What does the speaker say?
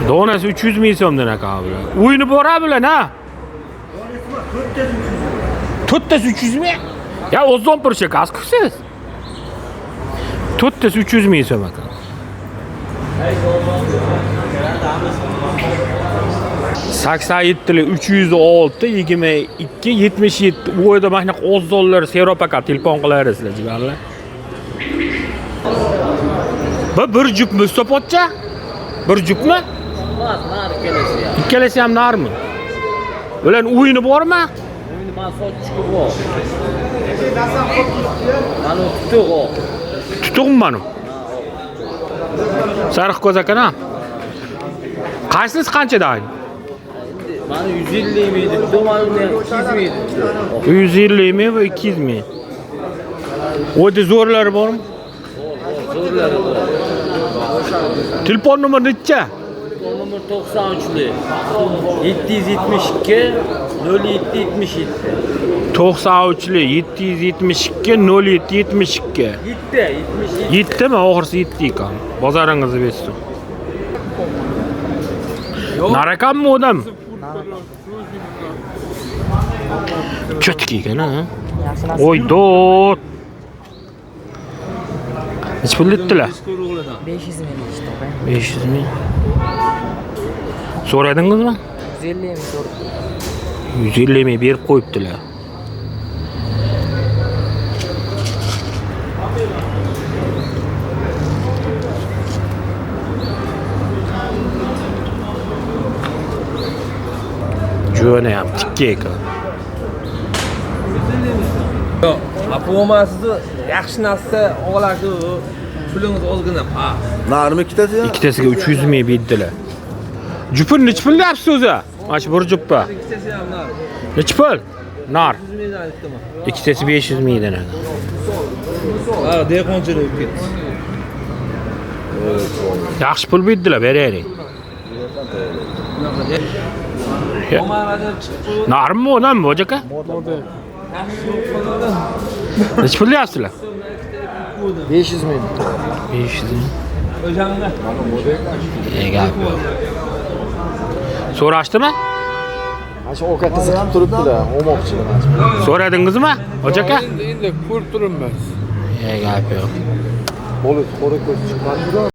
Donasi 300 ming so'mdan ekan bular. O'yini bor bular, ha? To'rttasi 300 ming? Ya o'zon purchak qilibsiz. To'rttasi 300 ming so'm ekan. 87 306 22 77. U yerda mana shunaqa ozonlar serob aka telefon qilaverasizlar jigarlar. Bu bir jupmi Ustopotcha? Bir jupmi? Nar, nar ikkalasi ham. Ikkalasi ham narmi? Ularning o'yini bormi? O'yini man sotishga bor. Mana u tutuq o. Tutuqmi mana? Sariq ko'z aka na? Qaysinisi qanchadan? Mana 150 ming debdi, mana uni ham 200 ming debdi. 150 ming va 200 ming. U yerda zo'rlari bormi? Zo'rlari bor. Telefon nomeri necha? Nomer 93li. 772 07 77. 93li 772 07 72. 7 77. Yettimi? Oxirisi yetti ekan. Bozoringizni bersin. Narakanmi odam? Cho'tki ekan ha. Oy dod. Necha pul dedilar? 500 ming deyishdi opa. 500 ming. So'radingizmi? 150 ming so'radi. 150 ming berib qo'yibdilar. Jo'na ham tikka ekan. Yo'q, bo'lmasa yaxshi narsa olasiz, pulingiz ozgina past. Narmi ikkitasi ya? Ikkitasiga 300 ming berdilar. Jupun nechi pul deyapsiz o'zi? Mana shu bir juppa. Ikkitasi ham nar. Nechi pul? Nar. 100 mingdan aytdim. Ikkitasi 500 mingdan ekan. Ha, dehqonchilik bo'lib ketdi. Yaxshi pul berdilar, beraylik. Omaradan chiqib qo'yib, Narmi odam bu aka? Nechi pul deyapsizlar? 500 ming. 500 ming. o'shanda E, gap yo'q. So'rashdimi? Mana shu oka qiziqib turibdilar, olmoqchi. So'radingizmi, hoji aka? Endi ko'rib turibmiz. E, gap yo'q. Bo'lib, qo'ra ko'z chiqqan.